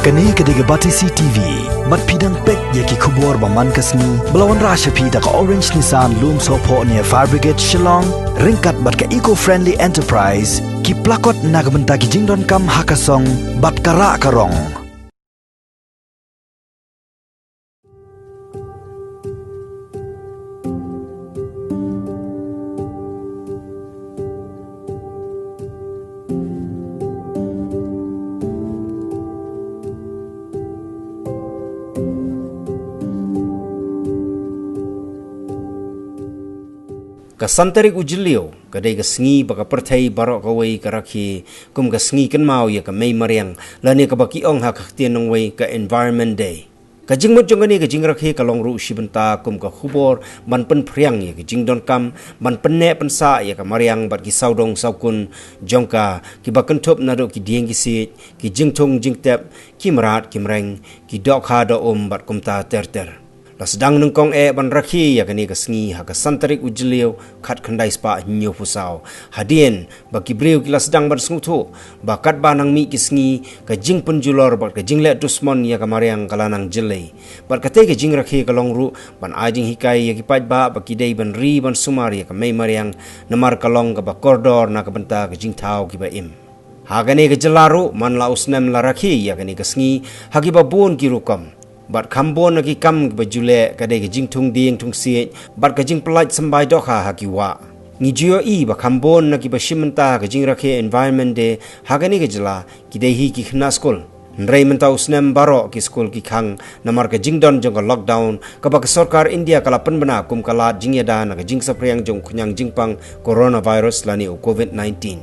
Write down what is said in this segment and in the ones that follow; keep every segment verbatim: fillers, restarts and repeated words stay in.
Kane ka dei ka Batesi T V. Bad phi dang peit ïa ki khubor ba man ka sngi ba la wanrah sha phi da ka Orange Nissan Lumsohphoh near Fire Brigade Shillong, ryngkat bad ka Eco Friendly Enterprise, ki plakot na ka bynta ki jingdonkam ha ka song bad ka rah ka rong. Ka san tarik u Jylliew ka dei ka sngi ba ka pyrthei baroh kawei ka rakhe kum ka sngi kynmaw ïa ka mei mariang, lane kaba ki ong ha ka ktien nongwei ka Environment Day. Ka jingmut jong kane ka jingrakhe ka long ruh shi bynta kum ka khubor ban pynphriang ïa ka jingdonkam, ban pynneh pynsah ïa ka mariang bad ki sawdong sawkun jong ka, kiba kynthup naduh ki dieng ki siej, ki jingthung jingtep, ki mrad ki mreng, ki dohkha dohum bad kumta ter ter. La sdang nyngkong eh ban rakhe ïa kane ka sngi ha ka san tarik u Jylliew khatkhyndai spah hynñiewphew saw, hadien ba ki briew ki la sdang ban sngewthuh ba katba nang mih ki sngi, ka jingpynjulor bad ka jingleh dusmon ïa ka mariang ka la nang jyllei. Bad katei ka jingrakhe ka long ruh ban ai jinghikai ïa ki paidbah ba ki dei ban ri ban sumar ïa ka mei mariang, namar ka long kaba kordor na ka bynta ka jingthaw kiba im. Ha kane ka jylla ruh man la u snem la rakhe ïa kane ka sngi ha kiba bun ki rukom. Bad kham bun na ki kam kiba ju leh ka dei ka jingthung dieng thung siej bad ka jingpyllait symbai dohkha ha ki wah. Ngi ju ïohi ba kham bun na kiba shim bynta ha ka jingrakhe Environment Day ha kane ka jylla ki dei hi ki khynnah skul. Hynrei mynta u snem baroh ki skul ki khang namar ka jingdon jong ka lockdown kaba ka sorkar India ka la pynbna kum ka lad jingïada na ka jingsaphriang jong u khñiang jingpang coronavirus lane u covid nineteen.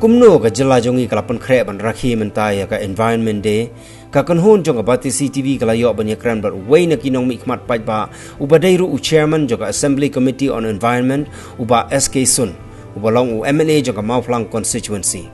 Kumno ka jylla jong ngi ka la pynkhreh ban rakhe mynta ïa ka Environment Day? Ka kynhun jong ka Batesi T V ka la ïoh ban ïakren bad uwei na ki nongmihkhmat paidbah uba dei ruh u chairman jong ka Assembly Committee on Environment, u Bah S K Sun, uba long u M L A jong ka Mawphlang constituency.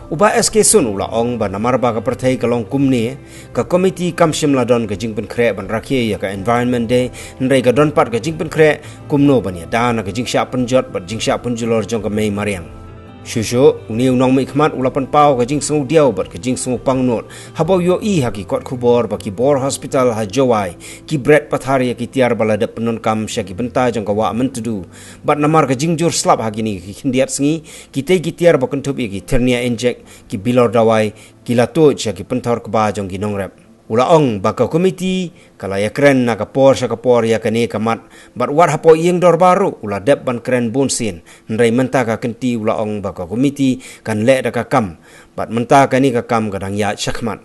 U Bah S K Sun u la ong ba namar ba ka pyrthei ka long kumne, ka komiti kam shym la don ka jingpynkhreh ban rakhe ïa ka Environment Day, hynrei ka don pat ka jingpynkhreh kumno ban ïada na ka jingshah pynjot bad jingshah pynjulor jong ka mei mariang. Shuh shuh, une u nongmihkhmat u la pynpaw ka jingsngewdiaw bad ka jingsngewpang nud haba u ïohi ha ki kot khubor ba ki bor hospital ha Jowai ki bret pathar ïa ki tiar ba la dep pyndonkam sha ki bynta jong ka wah Myntdu. Bad namar ka jingjur slap ha kine ki khyndiat sngi, kitei ki tiar ba kynthup ïa ki thyrnia injek, ki bilor dawai, ki la tuid sha ki pynthor kba jong ki nongrep. U la ong ba ka komiti ka la ïakren na ka por sha ka por ïa kane ka mat, bad wat hapoh ïing dorbar ruh u la dep ban kren bun sien, hynrei mynta ka kynti u la ong ba ka komiti kan leh da ka kam, bad mynta kane ka kam ka dang ïaid shakhmat.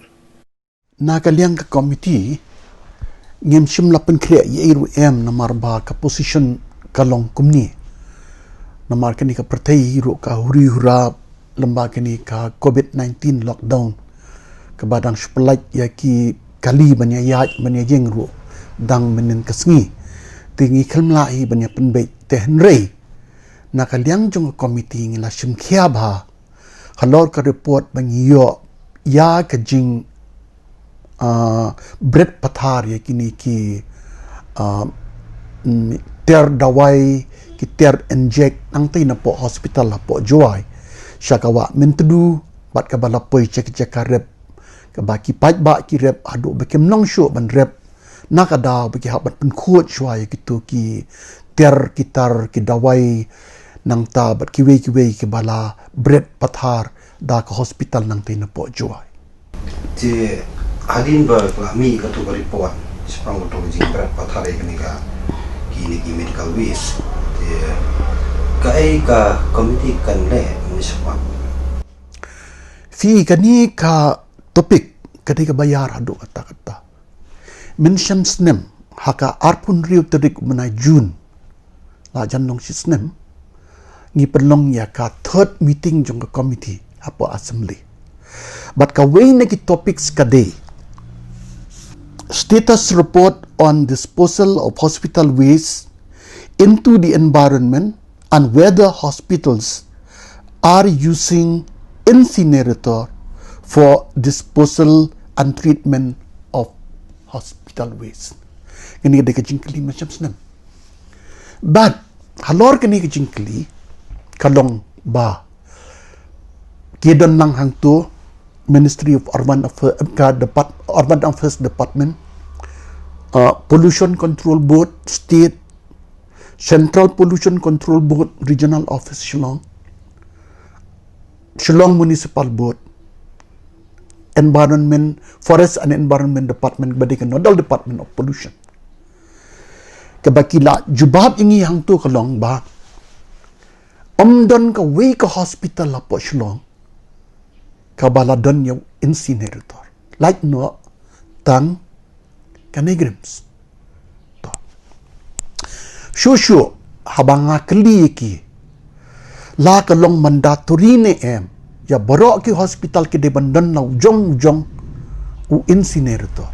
Na ka liang ka komiti, ngim shym la pynkhreh ei ei ruh em namar ba ka position ka long kumne. Namar kane ka pyrthei ruh ka huri hura lem bad kane ka covid nineteen lockdown kaba dang shu pyllait ïa ki kali ban ïa ïaid ban ïa ïeng ruh dang mynnin ka sngi. Te ngi khlem lah hi ban ïa pynbeit, te hynrei na ka liang jong ka komiti ngi la shim khia bha halor ka report ba ngi ïoh ïa ka jing, ah, bret pathar ïa kine ki, ah, mm, tiar dawai, ki tiar injek nangtei napoh hospital hapoh Jowai sha ka wah Myntdu bad kaba la poi sha ki jaka rep, kaba ki paidbah ki rep haduh ba kim long shuh ban rep na ka daw ba ki hap ban pynkhuid shuwa ïa kito ki tiar ki tar ki dawai nangta bad kiwei kiwei kiba la bret pathar da ka hospital nangtei napoh Jowai. Te hadien ba la mih kato ka report shaphang kato ka jingbret pathar ïa kane ka, kine ki medical waste, te kaei ka komiti kan leh mynshwa? Phi, kane ka topic ka dei kaba ïar haduh katta katta. Mynshem snem, ha ka arphew hynriew tarik u bnai June, la jan long shi snem, ngi pynlong ïa ka third meeting jong ka committee hapoh assembly. Bad kawei na ki topics ka dei Status report on disposal of hospital waste into the environment and whether hospitals are using incinerator for disposal and treatment of hospital waste. Kane ka dei ka jingkylli mynshem snem. Bad halor kane ka jingkylli ka long ba ki don lang hangto Ministry of Urban Affairs, ka depart, Urban Affairs Department, uh, Pollution Control Board State, Central Pollution Control Board Regional Office Shillong, Shillong Municipal Board, Environment, Forest and Environment Department, ba dei ka Nodal Department of Pollution. Kaba ki la jubab ïa ngi hangto ka long ba ym don kawei ka hospital hapoh Shillong kaba la don ïa u incinerator. Lait noh tang ka NEIGRIHMS. To. Shuh shuh haba nga kylli ïa ki la ka long mandatory ne em ïa baroh ki hospital ki dei ban don na u jong u jong u incinerator.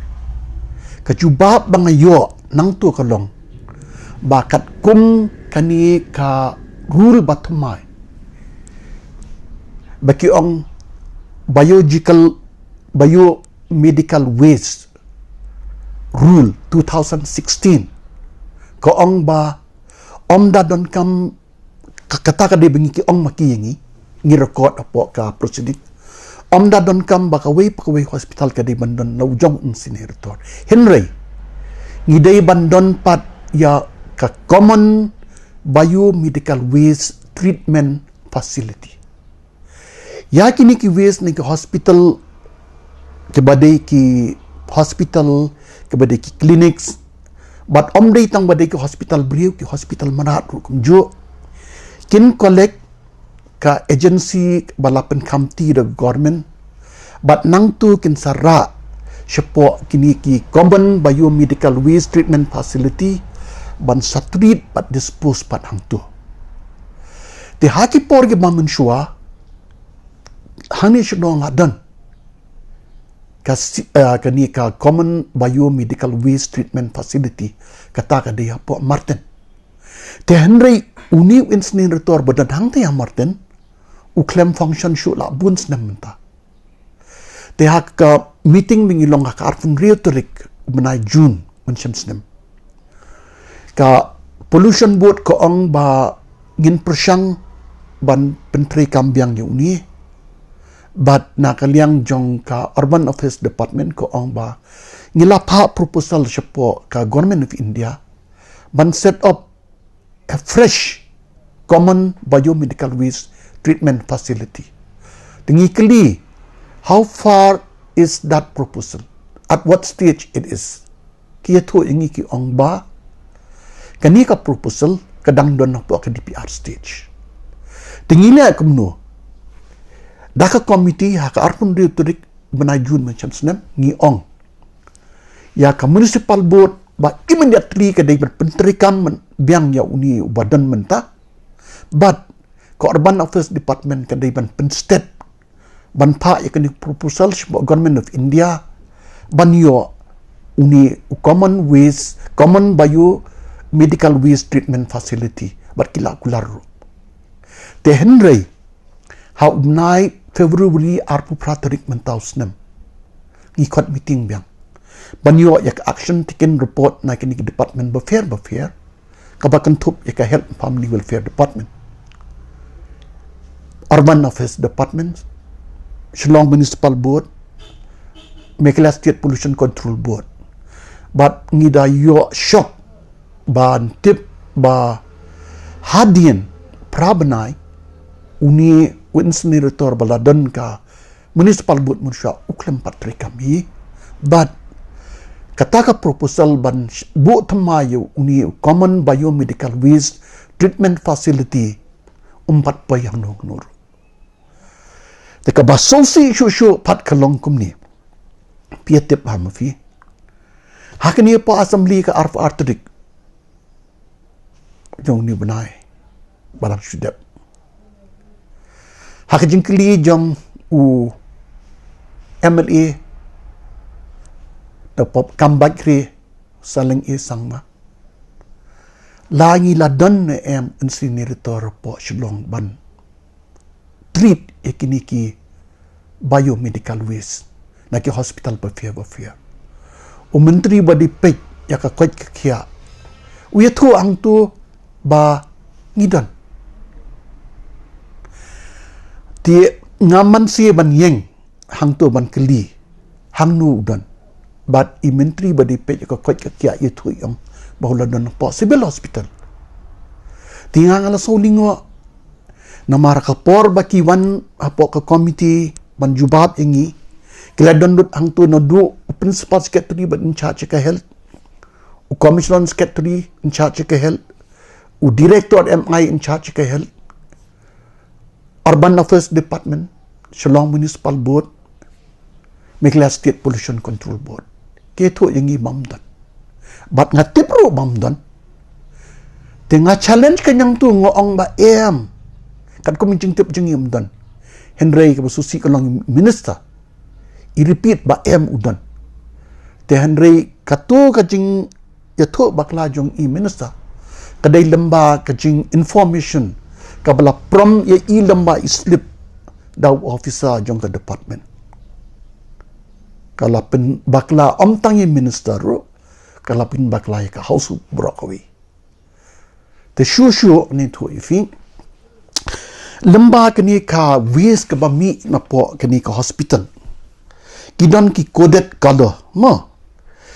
Ka jubab ba nga ïoh nangto ka long ba katkum kane ka rule ba thymmai ba ki ong biological, biomedical waste rule two thousand sixteen, ka ong ba ym da donkam, ka, kata ka dei ba ngi ki ong ma ki ïa ngi, ngi record hapoh ka proceeding. Ym da donkam ba kawei pa kawei hospital ka dei ban don na u jong u incinerator. Hynrei ngi dei ban don pat ïa ka common biomedical waste treatment facility. Ïa kine ki waste na ki hospital, kiba dei ki hospital, kiba dei ki clinics, bad ym dei tang ba dei ki hospital briew, ki hospital mrad ruh kumjuh kin collect ka agency ba la pynkhamti da government, bad nangto kin sa rah shapoh kine ki common biomedical waste treatment facility ban sa treat bad dispose pat hangto. Te ha ki por kiba mynshuwa hangne shnong la don ka si-, eh, kane ka common biomedical waste treatment facility, kata ka dei hapoh Marten. Te hynrei une u incinerator ba don hangta ha Marten u khlem function shuh la bun snem mynta. Te ha ka meeting ba ngi long ha ka arphew hynriew tarik bnai June mynshem snem, ka Pollution Board ka ong ba ngin pyrshang ban pyntreikam biang ïa une. Bad na ka liang jong ka Urban Affairs Department ka ong ba ngi la phah proposal shapoh ka Government of India ban set up a fresh common biomedical waste treatment facility. Te ngi kylli, how far is that proposal? At what stage it is? Ki ïathuh ïa ngi ki ong ba kane ka proposal ka dang don hapoh ka D P R stage. Te ngi leh kumno? Da ka committee ha ka arphew hynriew tarik bnai June mynshem snem ngi ong ïa ka Municipal Board ba immediately ka dei ban pyntreikam biang ïa une uba don mynta. Bad ka Urban Affairs Department ka dei ban pynsted ban phah ïa kane proposal shapoh Government of India ban ïoh une u common waste, common biomedical waste treatment facility bad ki la kular ruh. Te hynrei ha u bnai February arphew phra tarik mynta u snem ngi khot meeting biang ban ïoh ïa ka action taken report na kine ki department bapher bapher, kaba kynthup ïa ka Health and Family Welfare Department, Urban Affairs Department, Shillong Municipal Board, Meghalaya State Pollution Control Board. Bad ngi da ïoh shock ban tip ba hadien phra bnai une u incinerator ba la don ka Municipal Board mynshuwa u khlem pat treikam hi. Bad kata ka proposal ban sh-, buh thymmai ïa une u common biomedical waste treatment facility um pat poi hangno hangno ruh. Te kaba sngewsih shuh shuh pat ka long kumne. Phi ïa tip ha ma phi, ha kane hapoh Assembly ka arphew ar tarik jong une u bnai ba la shu dep, ha ka jingkylli jong u M L A da pop kam bad kri saling i sang ma. La ngi la don ne em incinerator hapoh Shillong ban treat ïa kine ki biomedical waste na ki hospital bapher bapher. U Myntri ba dei peit ïa ka koit ka khiah u ïathuh hangto ba ngi don. Te ngam man shuh ban ïeng hangto ban kylli hangno u don. Bad i Myntri ba dei peit ïa ka koit ka khiah ïathuh ïa nga ba u la don hapoh Civil Hospital. Te nga nga la sngewlyngngoh namar ka por ba ki wan hapoh ka committee ban jubab ïa ngi, ki la don lut hangto naduh u Principal Secretary bad in charge ka health, u Commissioner Secretary in charge ka health, u Director M I in charge ka health, Urban Affairs Department, Shillong Municipal Board, Meghalaya State Pollution Control Board. Ki ïathuh ïa ngi ba ym don. Bad nga tip ruh ba ym don. Te nga challenge ka nyngkong, nga ong ba em. Katkum i jingtip jong ngi ym don. Hynrei kaba sngewsih ka long i minister i repeat ba em u don. Te hynrei kato ka jing ïathuh bakla jong i minister ka dei lyngba ka jing information kaba la prom ïa i lyngba i slip da u officer jong ka department. Ka la pynbakla ym tang ïa i minister ruh, ka la pynbakla ïa ka House baroh kawei. Te shuh shuh ngan ïathuh ïa phi lyngba kane ka waste kaba mih napoh kane ka hospital. Ki don ki coded color, mo.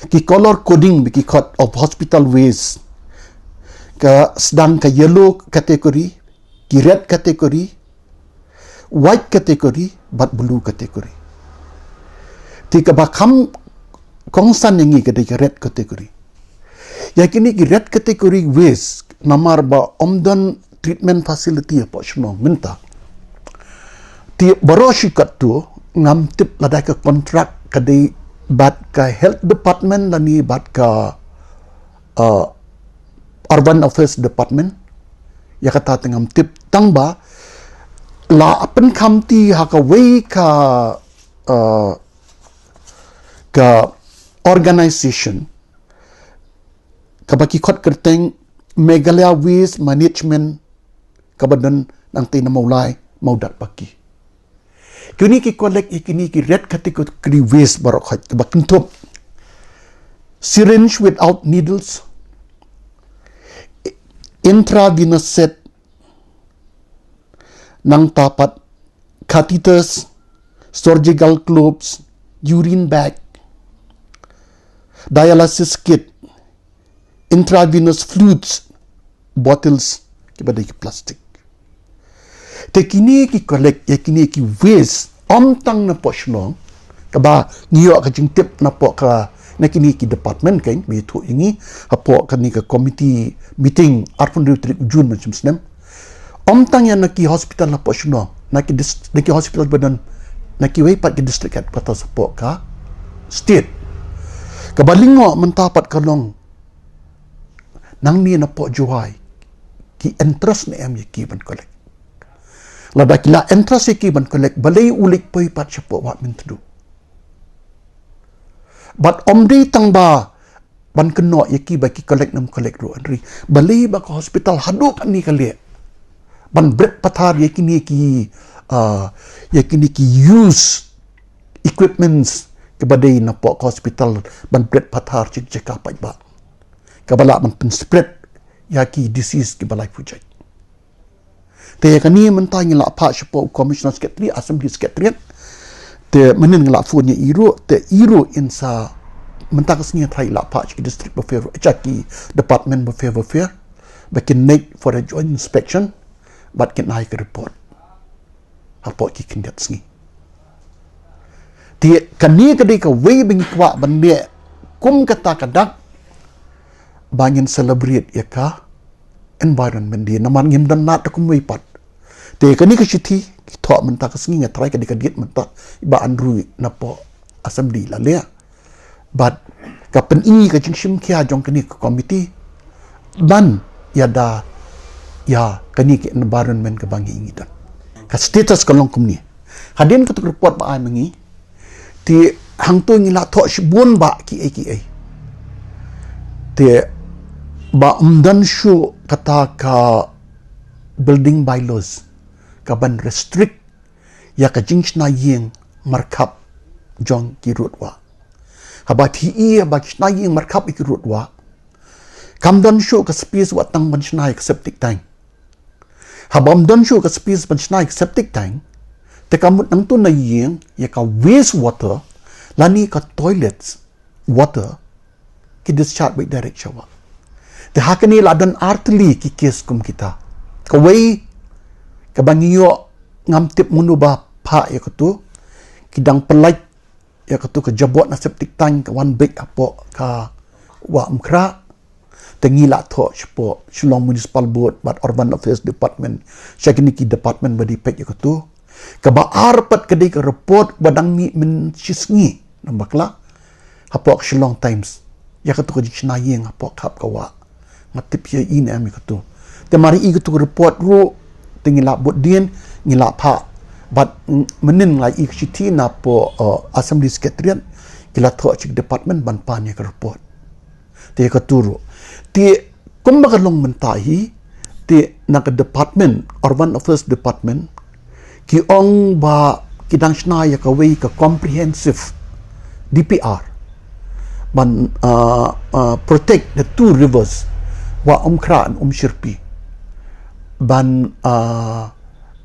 Ki color coding ba ki khot of hospital waste. Ka sdang ka yellow category, ki red category, white category bad blue category. Te kaba kham kongsan ïa ngi ka dei ka red category. Ïa kine ki red category waste namar ba ym don treatment facility hapoh Shillong mynta. Te baroh shi katto ngam tip lada ka contract ka dei bad ka health department lane bad ka uh, Urban Affairs Department. Ïa kata te ngam tip, tang ba la pynkham ti ha kawei ka, uh, ka organization kaba ki khot kyrteng Meghalaya Waste Management, kaba don nangtei na Mawlai, Mawdat bad ki. Kine ki collect ïa kine ki red category waste baroh khoit, kaba kynthup syringe without needles, intravenous set, nangta pat catheters, surgical gloves, urine bag, dialysis kit, intravenous fluids, bottles kiba dei ki plastic. Te kine ki collect ïa kine ki waste ym tang napoh Shillong, kaba ngi ïoh ka jingtip napoh ka, na kine ki department kan ba ïathuh ïa ngi hapoh kane ka committee meeting arphew hynriew tarik June mynshwa snem. Ym tang ïa na ki hospital hapoh Shillong, na ki dis-, na ki hospital ba don na kiwei pat ki district headquarters hapoh ka state. Kaba lyngngoh mynta pat ka long, nangne napoh Jowai ki interest ne em ïa ki ban collect? Lada ki la interest ïa ki ban collect, balei u leit poi pat shapoh Wah Myntdu? Bad ym dei tang ba ban kynnoh ïa ki ba ki collect ne ym collect ruh, hynrei balei ba ka hospital haduh katne ka leh ban bret pathar ïa kine ki, ah, ïa kine ki use equipments kiba dei napoh ka hospital ban bret pathar sha ki jaka paidbah, kaba lah ban pynspread ïa ki disease kiba la ïaid pyrshah. Te ïa kane mynta ngi la phah shapoh u Commissioner Secretary, Assembly Secretariat. Te mynhynnin nga la phone ïa i ruh, te i ruh in sa mynta ka sngi nga tharai i la phah sha ki district bapher, sha ki department bapher bapher ba kin leit for a joint inspection bad kin ai ka report hapoh ki khyndiat sngi. Te kane ka dei kawei ba ngi kwah ban leh kum kata ka dak ba ngin celebrate ïa ka Environment Day, namar ngim don lad da kumwei pat. Te kane ka shithi ki thoh mynta ka sngi, nga tharai ka dei ka date mynta i Bah Andrew napoh Assembly la leh. Bad ka pyni ka jingshim khia jong kane ka committee ban ïada ïa kane ka environment kaba ngi ngi don. Ka status ka long kumne. Hadien kato ka report ba ai ma ngi, te hangto ngi la thoh shibun bah kiei kiei. Te ba ym don shuh kata ka building bylaws kaban restrict ïa ka jingshna ïing markhap jong ki rud wah. Haba phi ïohi ba ki shna ïing markhap ïa ki rud wah, kam don shuh ka space wat tang ban shna ïa ka septic tank. Haba ym don shuh ka space ban shna ïa ka septic tank, te ka mut nangto na ïing ïa ka waste water lane ka toilets water ki discharge beit direct sha wah. Te ha kane la don artylli ki case kum kita. Kawei kaba ngi ïoh, ngam tip mano ba phah ïa kato, ki dang pyllait ïa kato ka jaboh na septic tank ka wan beit hapoh ka wah Umkhrah. Te ngi la thoh shapoh Shillong Municipal Board bad Urban Affairs Department, sha kine ki department ba dei peit ïa kato. Kaba ar pat ka dei ka report ba dang mih mynshisngi na bakla hapoh ka Shillong Times ïa kato ka jingshna ïing hapoh khap ka wah. Nga tip ïa i ne em ïa kato. Te mar ïa i kato ka report ruh te ngi la bud dien, ngi la phah. Bad mynnin nga ïa i ka shithi napoh, uh, Assembly Secretariat, ki la thoh sha ki department ban pan ïa ka report. Te ïa kato ruh, te kumba ka long mynta hi, te na ka department, Urban Affairs Department, ki ong ba ki dang shna ïa kawei ka comprehensive D P R ban, uh, uh, protect the two rivers, Wah Umkhrah and Umshyrpi, ban, uh,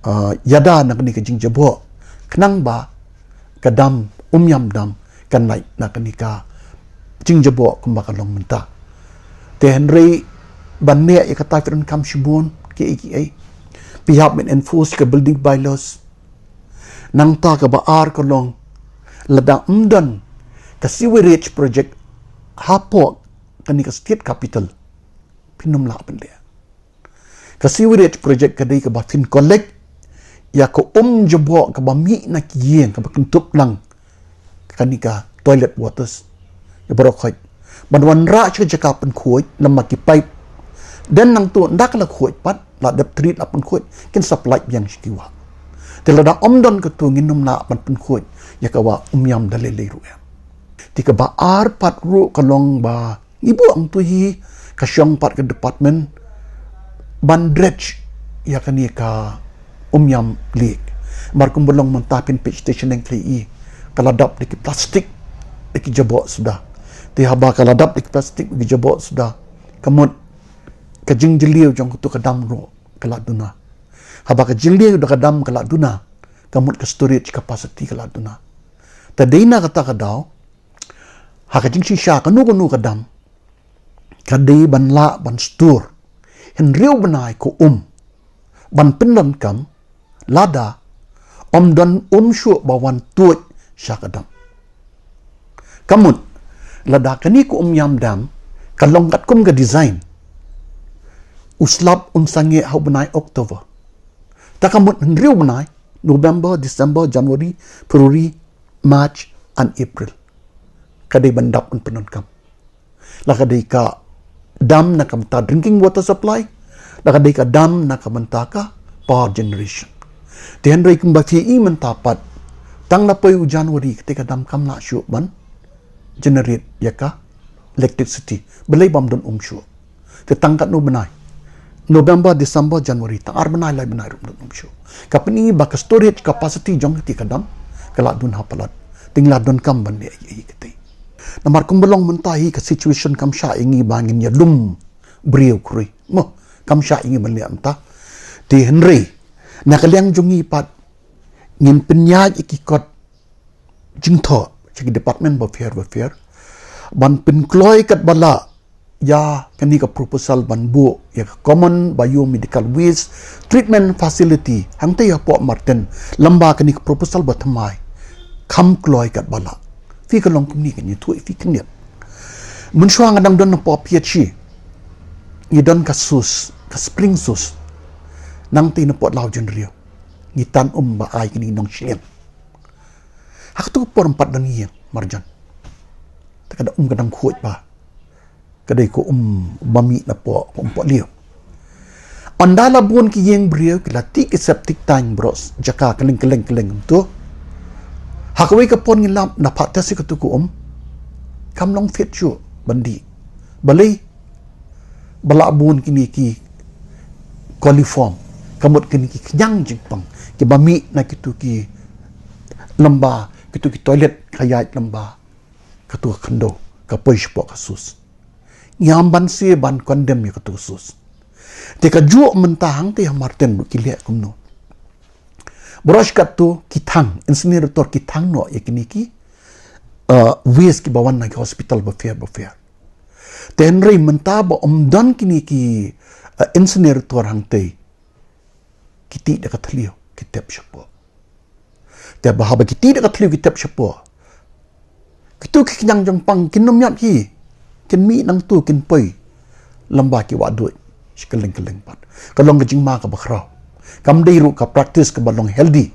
uh, ïada na kane ka jingjaboh, khnang ba ka dam, Umiam Dam, kan lait na kane ka jingjaboh kumba ka long mynta. Te hynrei ban leh ïa kata phi donkam shibun kiei kiei. Phi hap ban enforce ka building bylaws. Nangta kaba ar ka long, lada ym don ka sewerage project hapoh kane ka state capital, phin ym lah ban leh. Ka sewerage project ka dei kaba phin collect ïa ka um jaboh kaba mih na ki ïing kaba kyntup lang kane ka toilet waters ïa baroh khoit, ban wanrah sha ka jaka pynkhuid namar ki pipe. Then nangto ynda ka la khuid pat, la dep treat, la pynkhuid, kin supply biang sha ki wah. Te lada ym don kato, ngin ym lah ban pynkhuid ïa ka wah Umiam da lei lei ruh em. Te kaba ar pat ruh ka long ba ngi buh hangto hi, ka shong pat ka department ban dredge ïa kane ka Umiam Lake. Namar kumba long mynta, phin peit station eng khlei i, ka la dap da ki plastik da ki jaboh suda. Te haba ka la dap da ki plastik da ki jaboh suda, ka mut ka jingjylliew jong kato ka dam ruh ka la duna. Haba ka jingjylliew da ka dam ka la duna, ka mut ka storage capacity ka la duna. Te dei na kata ka daw, ha ka jingshisha kano kano ka dam ka dei ban lah ban store hynriew bnai ka um ban pyndonkam lada ym don um shuh ba wan tuid sha ka dam. Ka mut lada kane ka Umiam Dam ka long katkum ka design, u slap un sangeh ha u bnai October. Ta ka mut hynriew bnai, November, December, January, February, March and April, ka dei ban dap ban pyndonkam. La ka dei ka dam na ka bynta drinking water supply, la ka dei ka dam na ka bynta ka power generation. Te hynrei kumba phi i mynta pat, tang la poi u January, kata ka dam kam lah shuh ban generate ïa ka electricity. Balei? Bym don um shuh. Te tang katno bnai? November, December, January, tang ar bnai, lai bnai ruh ym don um shuh. Ka pyni ba ka storage capacity jong kata ka dam ka la dun ha palat. Te ngi la donkam ban leh ïa kata. Namar kumba long mynta hi, ka situation kam shah ïa ngi ba ngin ïalum briew khrui. Mo, kam shah ïa ngi ban leh mynta. Te hynrei na ka liang jong ngi pat, ngin pynïaid ïa ki kot jingthoh sha ki department bapher bapher ban pynkloi katba lah ïa kane ka proposal ban buh ïa ka common biomedical waste treatment facility hangta hapoh Marten. Lymda kane ka proposal ba thymmai, kham kloi katba lah. Phi, ka long kumne, kan ïathuh ïa phi khyndiat. Mynshuwa nga dang don napoh P H E, ngi don ka source, ka spring source, nangta napoh Lawjynriew. Ngi tan um ba ai kine ki nongshiliang. Ha kato ka por ym pat don ïing marjan. Te ka da um ka dang khuid bha. Ka dei ka um ba mih napoh, ka um pohliew. Ynda la bun ki ïing briew, ki la tih ki septic tank baroh jaka, kylleng kylleng kylleng kumto. Ha kawei ka por ngi lap na pat test ïa katu ka um, kam long fit shuh ban dih. Balei? Ba la bun kine ki coliform, ka mut kine ki khñiang jingpang kiba mih na kitu ki lamba, kitu ki toilet ka ïaid lamba katu ka khyndew, ka poi shapoh ka sus. Ngiam ban se ban condemn ïa katu ka sus. Te kajuh mynta hangtei ha Martin ruh ki leh kumno. Baroh shi katto ki thang, incinerator ki thang noh ïa kine ki, uh, waste kiba wan na ki hospital bapher bapher. Te hynrei mynta ba ym don kine ki, uh, incinerator hangtei, ki tih da ka thliew ki tep shapoh. Te ba haba ki tih da ka thliew ki tep shapoh, kitu ki khñiang jingpang kin ym ïap hi, kin mih nangtu kin poi lamba ki wah duh sha kylleng kylleng pat. Ka long ka jingma kaba khraw. Kam dei ruh ka practice kaba long healthy.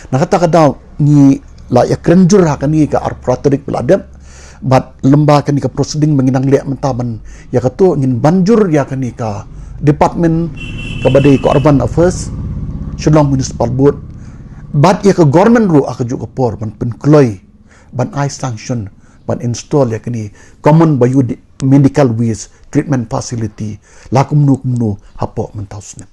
Na kata ka daw ngi la ïakren jur ha kane ka arphew tarik ba la dep. Bad lamba kane ka proceeding ba ngi nang leh mynta ban ïa katu, ngin ban jur ïa kane ka department kaba dei ka Urban Affairs, Shillong Municipal Board, bad ïa ka government ruh ha kajuh ka por ban pynkloi, ban ai sanction ban install ïa kane common biomedical waste treatment facility la kumno kumno hapoh mynta u snem.